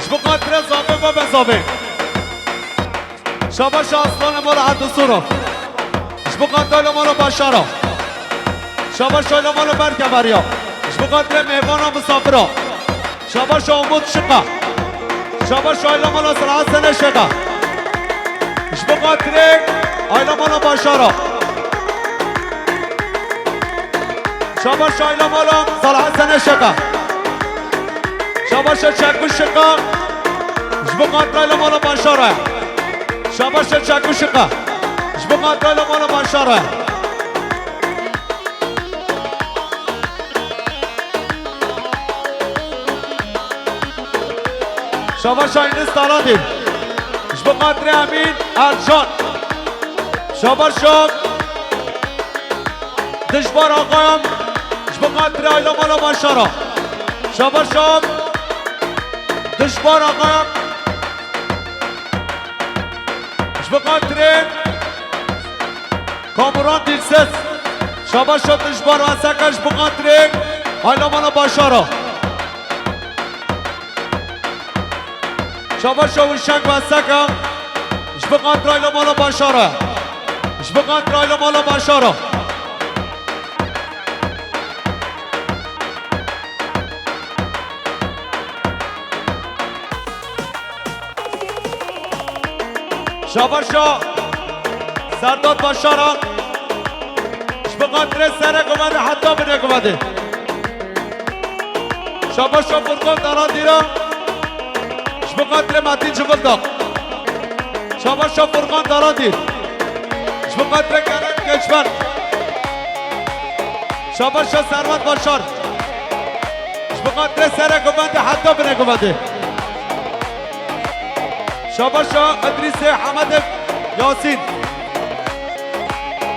Ji bo xatirê Zavê Bebe Zavê. Şabaşo Aslanê Mala Edûsûro. Ji bo xatirê Ayla Mala Başaro. Şabaşo Ayla Mala Berkeveriya. Ji bo xatirê mêvana misafira. Şabaşo Umut Şika. Şabaşo Ayla Mala Salih Hesenê Şika. Ji bo xatirê Ayla Mala Başaro. Şabaşo Ayla Mala Salih Hesenê Şika. Şabaşo Çekû Şika. Ji bo xatirê Ayla Mala Başaro. Şabaşo Çekû Şika. Ji bo xatirê Ayla Mala Başaro. Şabaşo Enis Talandî. Ji bo xatirê Emîn Ercan. Şabaşo Dijbar Axayam. Ji bo xatirê Ayla Mala Başara. Şabaşo Dijbar Axayam. Ji bo xatirê Kamuran Dilsiz. Şabaşo Dijbar Asaka ji bo xatirê Ayla Mala Başara. Şabaşo Wişeng Asaka ji bo xatirê Ayla Mala Başara. Ji bo xatirê Ayla Mala Başara. Şabaşo Serdar Başaran. Ji bo xatirê serê guvendê heta binê guvendê. Şabaşo Furkan Dalandîra. Ji bo xatirê Metin Civildaq. Şabaşo Furkan Dalandîr. Ji bo xatirê Kerem Keçber. Şabaşo Servet Başar. Ji bo xatirê serê guvendê heta binê guvendê. Şabaşo Idrîsê Hemedê Yasîn.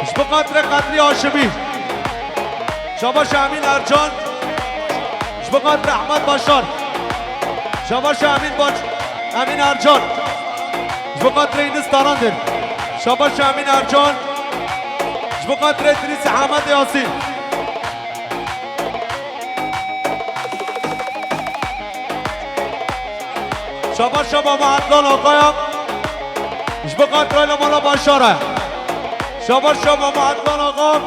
Ji bo xatirê Qedrî Haşimî. Şabaşo Emîn Ercan. Ji bo xatirê Ehmed Başar. Şabaşo Emîn Baş-, Emîn Ercan. Ji bo xatirê Înis Tarandir. Şabaşo Emîn Ercan. Ji bo xatirê Idrîsê Hemedê Yasîn. Şabaşo Baba Edlan Akaya. Ji bo xatirê Ayla Mala Başara. Şabaş şa Mama Adnan Axa.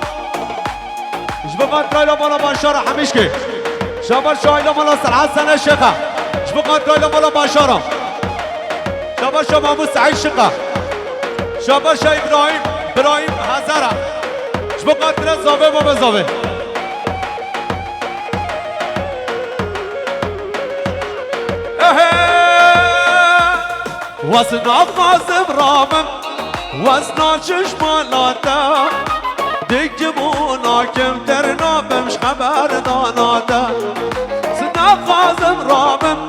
Ji bo xatir aîla mala Başara Hemişkê. Şabaş şa aîla mala Serhat Sene Şêxa. Ji bo xatir aîla mala Başara. Şabaş şa Mahmud Seîd Şiqa. Şabaş şa Îbrahîm, Îbrahîm Hezara. Ji bo xatir Zavê Baba Zavê. Ehe! Wez naxwazim rabim, wez naçiş mala te. Dikim û nakim ter nabim ji xeber dana te. Ez naxwazim rabim,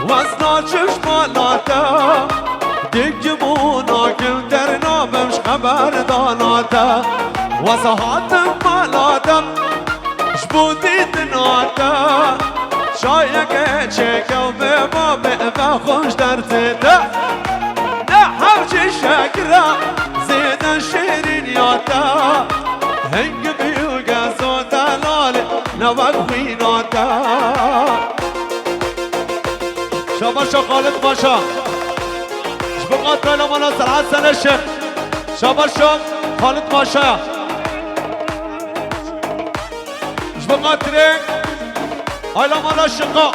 wez naçiş mala te. Dikim û nakim ter nabim ji xeber dana te. Wez hatim mala te. Ji bo dîtina te, çayeke çêke û bê babê ve xweş derdê te. Ne hewcî şekira zêde şêrîniya te. Hingimî û gezo delalê ne wek xwîna te. Şabaşa Xalid Paşa. Ji bo xatir aîla mala Serhat Sene Şêx. Şabaşa Xalid Paşa. Ji bo xatirê aîla mala Şiqa.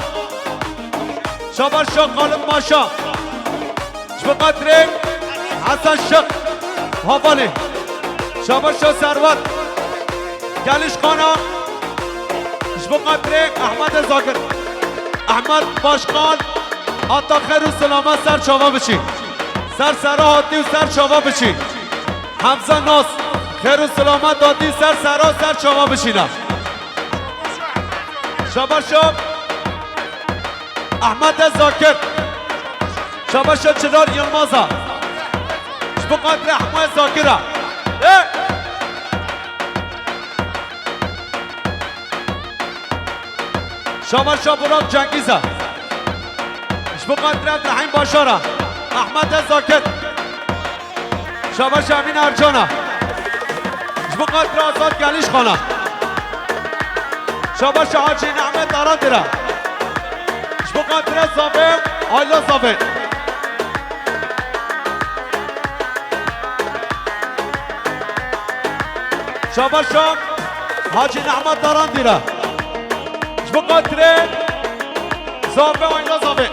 Şabaş şa Xalid Maşa. Ji bo xatirê Hesen Şiq. Havalê. Şabaş şa Serwet. Gelîş Xana. Ji bo xatirê Ehmedê Zakir. Ehmed Başkan. Ata xêr û selamet ser çava biçî. Ser sera hatî û ser çava biçî. Hemze Nas, xêr û selamet hatî ser sera ser çava bişîne. Şabaşo Ehmedê Zakir. Şabaşo Çilar Yilmaza. Ji bo xatirê Ehmedê Zakir e. Ê! Şabaşo Burak Cengîz e. Ji bo xatirê Ebdurehîm Başar e. Ehmedê Zakir. Şabaşo Emîn Ercan e. Ji bo xatirê Azad Gelîş Xan e. Şabaşo Hacî Nehmet Arandir e. Ji bo xatirê Zavê, aîla Zavê. Şabaşo Hacî Nehmet Arandir e. Ji bo xatirê Zavê, aîla Zavê.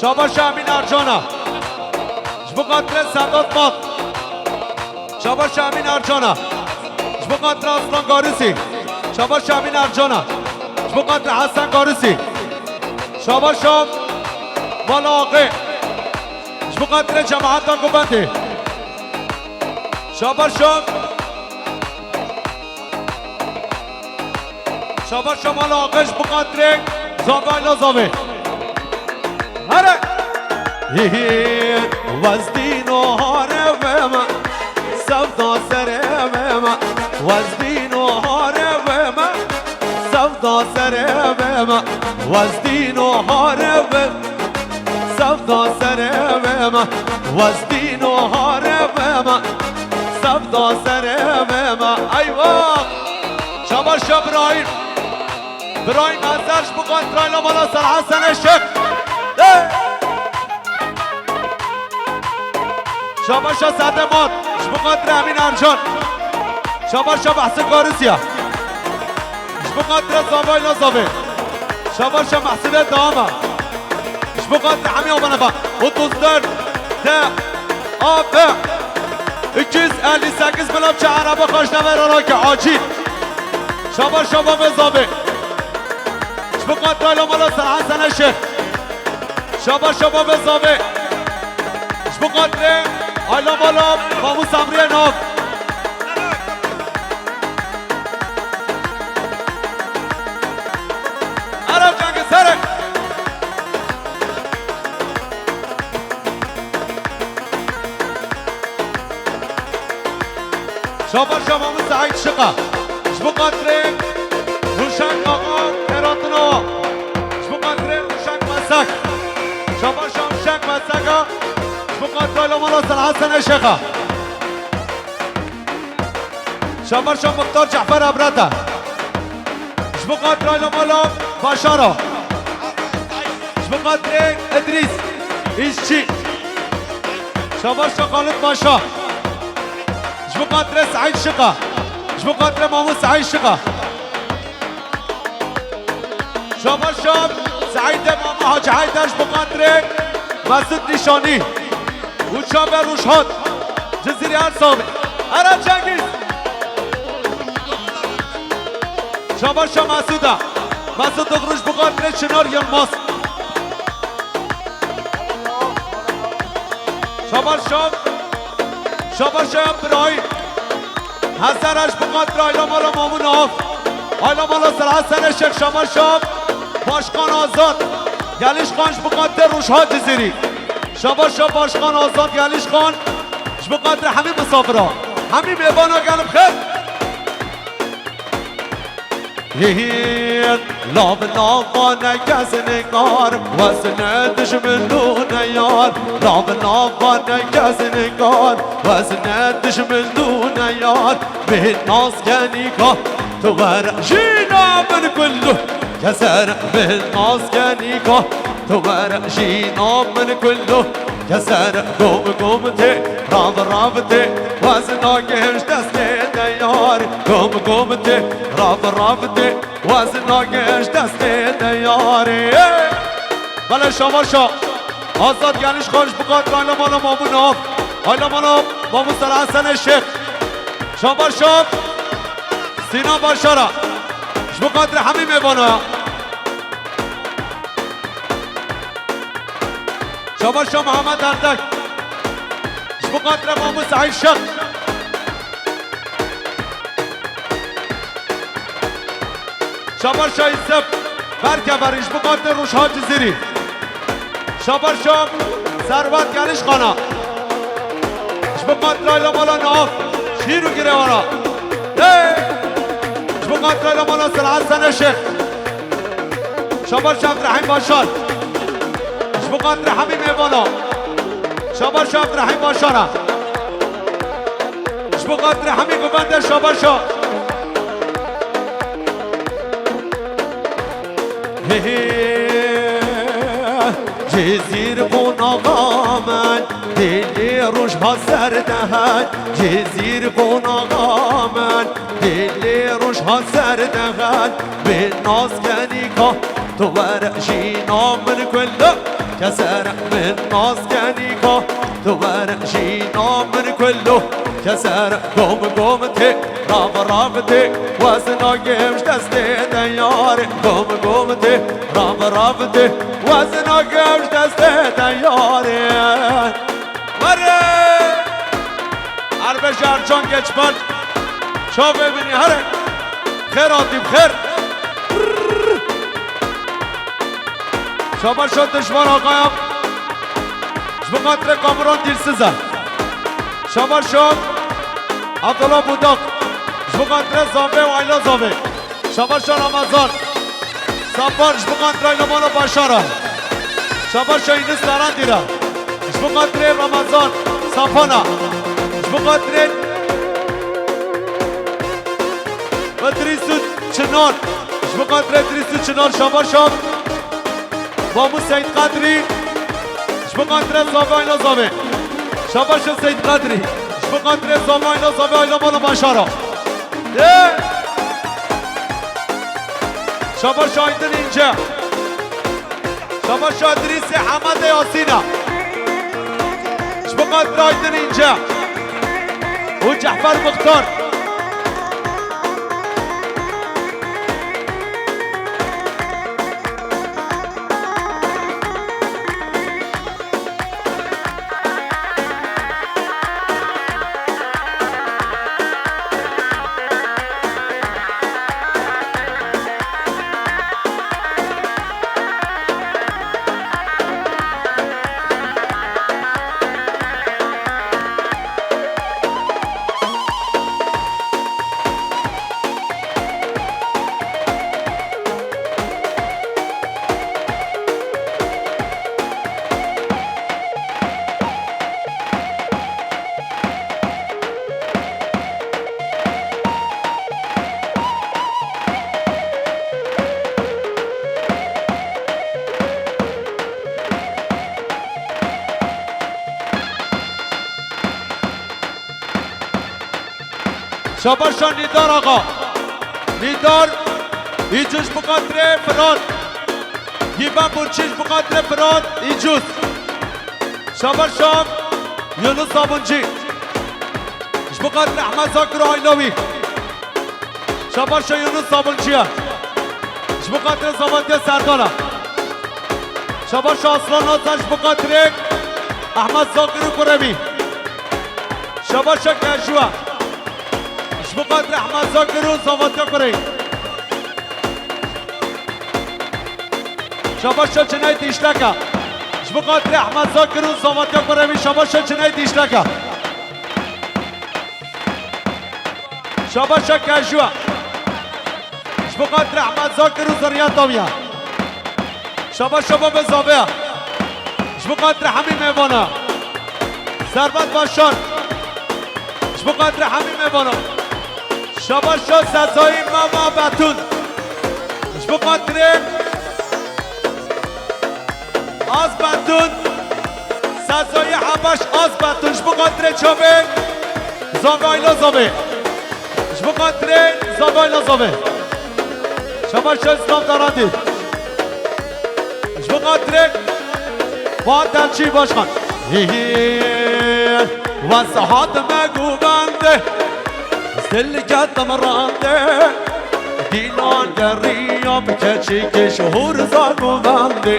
Şabaşo Emîn Ercan e. Ji bo xatirê Sedat Mat. Şabaşo Emîn Ercan e. Ji bo xatirê Aslan Garisî. Şabaşo Emîn Ercan e. Ji bo xatirê Hesen Garisî. Şabaşo Mala Aqê. Ji bo xatirê cemaeta Gobendê. Şabaşo Şabaşo Mala Aqê ji bo xatirê Zavê, aîla Zavê. Here! Hî hî, wezdîno harê ve me, sevda serê ve me, wezdîno harê ve me, sevda serê ve me, wezdîno harê ve me. Sevda serê ve me, wezdîno harê ve me, sevda serê ve me. Eywa! Şabaşo Birahîm. Birahîm Ezer ji bo xatirê aîla mala Serhat Sene Şêx. Hey! Şabaşo Sade Mat ji bo xatirê Emîn Ercan. Şabaşo Behsî Garisya. Ji bo xatirê Zavê, aîla Zavê. Şabaşo Mehsûdê Dama. Ji bo xatirê hemî abana xwe. Otuz dört D A B iki yüz elli sekiz bila biçe erebe xwe ji nava re rake acîl. Şabaşo Bavê Zavê. Ji bo xatirê aîla mala Serhat Sene Şêx. Şabaşo Bavê Zavê. Ji bo xatirê aîla mala Mamu Samriyê Nav. Ara Cengiz, here. Şabaşo Mamu Seîd Şiqa. Ji bo xatirê Hasan Eşexa. Şabaşa Muxtar Cefer Ebrata. Ji bo xatir aîla mala Başara. Ji bo xatirê Idrîs Îşçî. Şabaşa Xalid Paşa. Ji bo xatirê Seîd Şixa. Ji bo xatirê Mamû Seîd Şixa. Şabaşa Seîdê Mama Hacî Heyder ji bo xatirê Mesûd Nîşanî û Çabe Rojhat Cizîrî her sax be. Here Cengiz. Şabaşa Mesûda. Mesûd Dogru ji bo xatirê Çinar Yilmaz. Şabaşa, Şabaşa ya birayî. Hezar ji bo xatirê aîla mala Mamû Naf. Aîla mala Selahattin Eşek, şabaşa Başkan Azad. Gelîş Xan ji bo xatirê Rojha Cizîrî. Şabaşa Başkan Azad, Gelîş Xan ji bo xatirê hemî misafira. Hemî mêvana gelin xêr. Hîn, lav nava ne kes nikar, wezne dijmin dû ne yar. Lav nava ne kes nikar, wezne dijmin dû ne yar. Bê naskenîka, tu were jîna min kullu. Keser bê naskenîka, tu were jîna min kullu. Keser gom gom tê, rav rav tê, wezna gêj destê de yar. Gom gom tê, rav rav tê, wezna gêj destê de yar. Bele şabaşa Azad Gelîş Xan ji bo xatirê aîla mala Mamû Naf. Aîla mala Mamû Selahattin Eşek. Şabaşa Sîna Başara. Ji bo xatirê hemî mêvana. Şabaşa Mihemed Erdek. Ji bo xatirê Mamû Seîd Şex. Şabaşa Yusuf Berkeverî ji bo xatirê Rojha Cizîrî. Şabaşa Serwet Gelîş Xana. Ji bo xatirê aîla mala Naf, şîr û girêwana. Hey! Ji bo xatirê aîla mala Selahattin Eşek. Şabaş Abdurrahîm Başar. Ji bo xatirê hemî mêvana. Şabaş Abdurrahîm Başara. Ji bo xatirê hemî guvende şabaşa. Hê hê. Cizîr qonaxa min, dilê roj ha ser de hen. Cizîr qonaxa min, dilê roj ha ser de hen. Bê naskenîka, tu were jîna min kullu. Keser bê naskenîka, tu were jîna min kullu. Keser gom gom tê, rav rav tê, wezna gêj destê de yar. Gom gom tê, rav rav tê, wezna gêj destê de yar. Were! Erbeşe Ercan Geçmen. Çavê min ê here. Xêr hatî bi xêr. Şabaşa Dijman Agayam. Ji bo xatirê Kamuran Dilsize. Şabaşa Abdullah Budak. Ji bo xatirê Zavê û aîla Zavê. Şabaşa Ramazan Sapan ji bo xatirê aîla mala Başara. Şabaşa Yunus Tarandîra. Ji bo xatirê Ramazan Sapana. Ji bo xatirê Idrîs û Çinan. Ji bo xatirê Idrîs û Çinan şabaşa. Mamû Seyîd Qadrî. Ji bo xatirê Zavê aîla Zavê. Şabaşa Seyîd Qadrî. Ji bo xatirê Zavê aîla Zavê aîla mala Başara. Ê! Şabaş Aydın İnce. Şabaş Adrîsê Hemedê Yasîna. Ji bo xatir Aydın İnce û Cehfer Muxtar. Şabaşa Nîdar Axa. Nîdar Îcûz ji bo xatirê Firat. Gîven Burçî ji bo xatirê Firat Îcûz. Şabaşa Yunus Sabuncî. Ji bo xatirê Ehmed Zakir û aîla wî. Şabaşa Yunus Sabuncî ye. Ji bo xatirê zavetiya Serdar e. Şabaşa Aslan Hasan ji bo xatirê Ehmed Zakir û kurê wî. Şabaşa Kerjû e. Ji bo xatirê Ehmed Zakir û zavetiya kurê. Şabaşa Cineyt Îşlek e. Ji bo xatirê Ehmed Zakir û zavetiya kurê wî. Şabaşa Cineyt Îşlek e. Şabaşa Kerjû e. Ji bo xatirê Ehmed Zakir û zerriyeta wî ye. Şabaşa Babê Zavê ye. Ji bo xatirê hemî mêvana. Servet Başar. Ji bo xatirê hemî mêvana. Şabaşa Sezayî Mama Betûn. Ji bo xatirê Az Betûn. Sezayî Hebaş Az Betûn. Ji bo xatirê çavê Zavê, aîla Zavê. Ji bo xatirê Zavê, aîla Zavê. Şabaşa Îslam Darandî. Ji bo xatirê Fuat Elçî Başkan. Hî hî. Wes hat me govende, zil ketim rande. Dîlan geriya bi keçikê ji hûrza govende.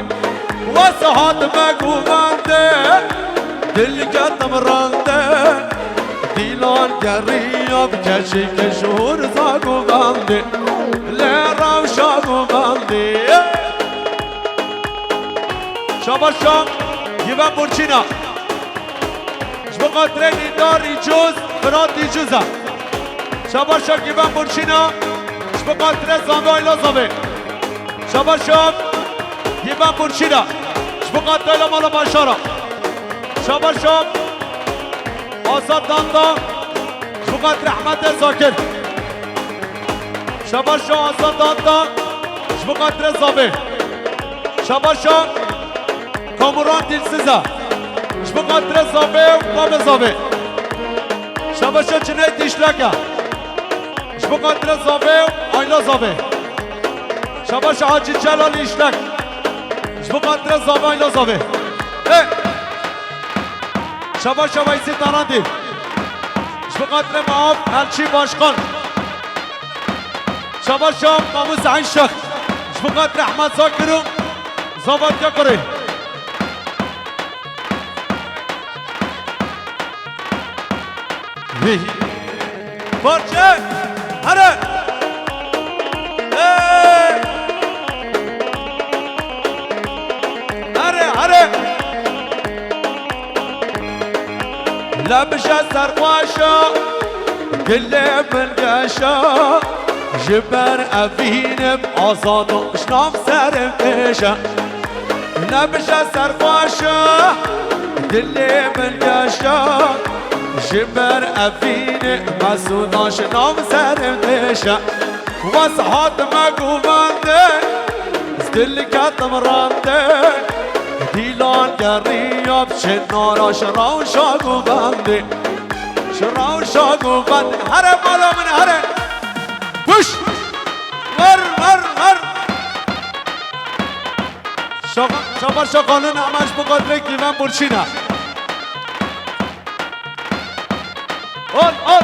Wes hat me govende, dil ketim rande. Dîlan geriya bi keçikê ji hûrza govende. Lê rewşa govende. Şabaşa Gîven Burçîn e. Ji bo xatirê Nîdar Îcûz, Firat Îcûz e. Şabaşa Gîven Burçîn e. Ji bo xatirê Zavê, aîla Zavê. Şabaşa Gîven Burçîn e. Ji bo xatirê aîla mala Başar e. Şabaşa Azad Danta. Ji bo xatirê Ehmedê Zakir. Şabaşa Azad Danta. Ji bo xatirê Zavê. Şabaşa Kamuran Dilsiz e. Ji bo xatirê Zavê û Babê Zavê. Şabaşa Cineyt Îşlek e. Ji bo xatirê Zavê û aîla Zavê. Şabaşa Hacî Celal Îşlek. Ji bo xatirê Zavê, aîla Zavê. Hey! Şabaşa Weysî Tarandî. Ji bo xatirê Maaf Elçî Başkan. Şabaşa Mamû Seîd Şex. Ji bo xatirê Ehmed Zakir û zavetiya kurê. Hî hî. Parçe. Here. Hey. Here, here. Lebje serxweşa, dilê min geşa, ji ber evînim azado, ji nav serim têşe. Lebje serxweşa, dilê min geşa, ji ber evînê mesûda ji nav serim têşe. Wes hat me govende, dil ketim rande, dîlan geriya bi çinara ji rewşa govende, ji rewşa govende. Here mala min here. Puş! Ver, ver, ver! Şaxa-, şabaşa xanûn emaş bi qadrê Gîven Burçîn e. Al, al,